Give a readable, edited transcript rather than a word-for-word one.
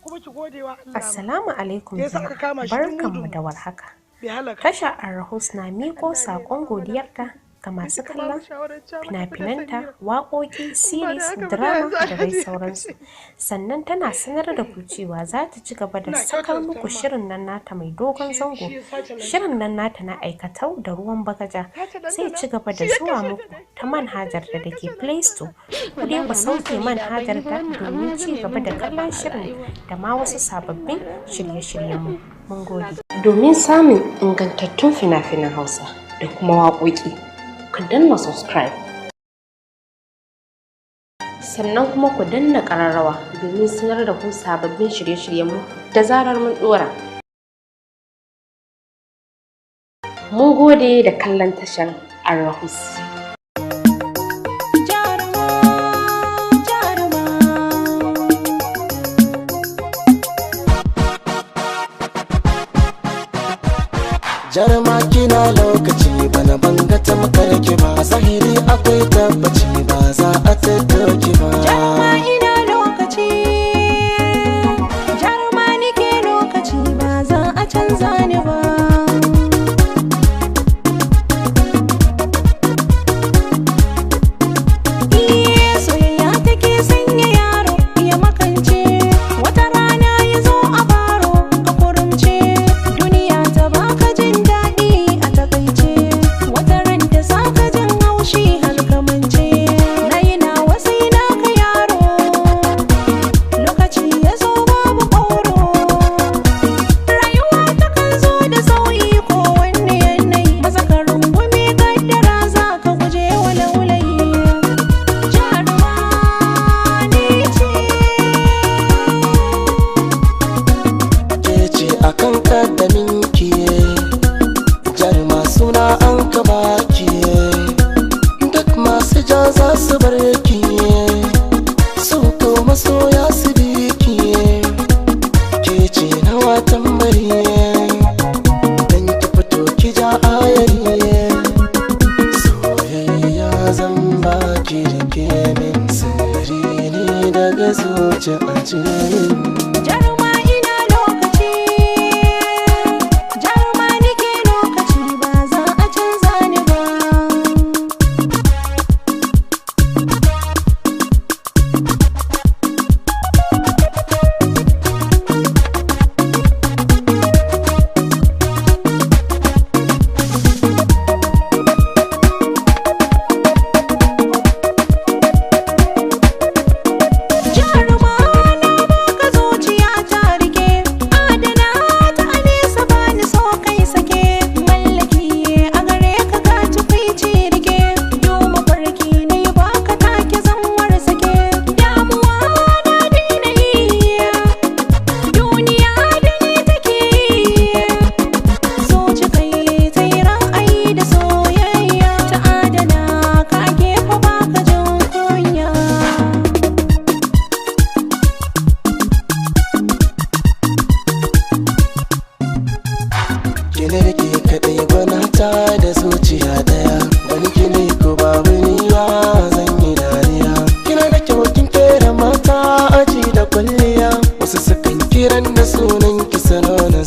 Kuma ki gode wa Allah. Assalamu alaikum Da yasa aka kama shi barkanmu dumu-dumu. Da warhaka. Bai halaka. Tashar Arahus na miƙo saƙon godiyarta ga masu kallon fina-finanta, waƙoƙi, series, drama da dai sauransu. Sannan tana sanar da ku cewa za ta ci gaba da sakar muku shirin nan nata mai dogon zango. Shirin nan nata na aikatau da ruwan bagaja zai ci gaba da zuwa muku ta manhajar da ke Play Store. Ku dai ku sauke manhajar ta domin ci gaba da kallon shirin da ma wasu sababbin shirye-shiryenmu. Mun gode. Domin samun ingantattun fina-finan Hausa da kuma waƙoƙi, ku danna subscribe. Sannan kuma ku danna ƙararrawa domin sanar da ku sababbin shirye-shiryenmu da zarar mun ɗora. Mun gode da kallon tashar Arahus. Jaruma, jaruma. Jarma kina lokaci, bana banga ta makarki ba. A zahiri akwai tabbaci, ba za a tattoki ba. Jaruma ina lokaci, jaruma nike lokaci, ba za a canza ni ba. Iye, soyayya take sanya yaro ya makance, wata rana ya zo a baro a kurumce, duniya ta baka jin daɗi a takaice, wata ran ta saka jin haushi har kamance. Na yi nawa sai naka yaro, lokaci ya zo babu ƙoro. Rayuwa takan zo da sauyi ko wanne yanayi, maza ka rungume kaddara, za ka guje wa laulayi. Jaruma ni ce. Ke ce akan kaddamin ki, jarma suna an ka baki. Duk masu ja za su bar ki, su ko masoya su bi ki. Ke ce na watan bari, dan ki fito ki ja ayari. Soyayya zan baki, rike min sirri ne daga zuciya a cikin. Jaruma ina lokaci, jaruma nike lokaci, ba za a canza ni ba. Jaruma na baka zuciya ta, rike adana ta a nesa, bani so kai sake. Mallaki a gare ka, ka tukwici rike. Duma farki na yi baka, take zanwar sake. Damuwa na daina yi, duniya da ni take yi. Zuci kai ta yi ra'ayi da soyayya, ta adana ka a gefe, baka jin kunya. Kene da ke kaɗai gwanata da zuciya ɗaya. Wani kine ko babu ni ba zan yi dariya. Kina da kyau, kin kera mata aji da kwalliya. Wasu sukan kiran da sunan ki salo na.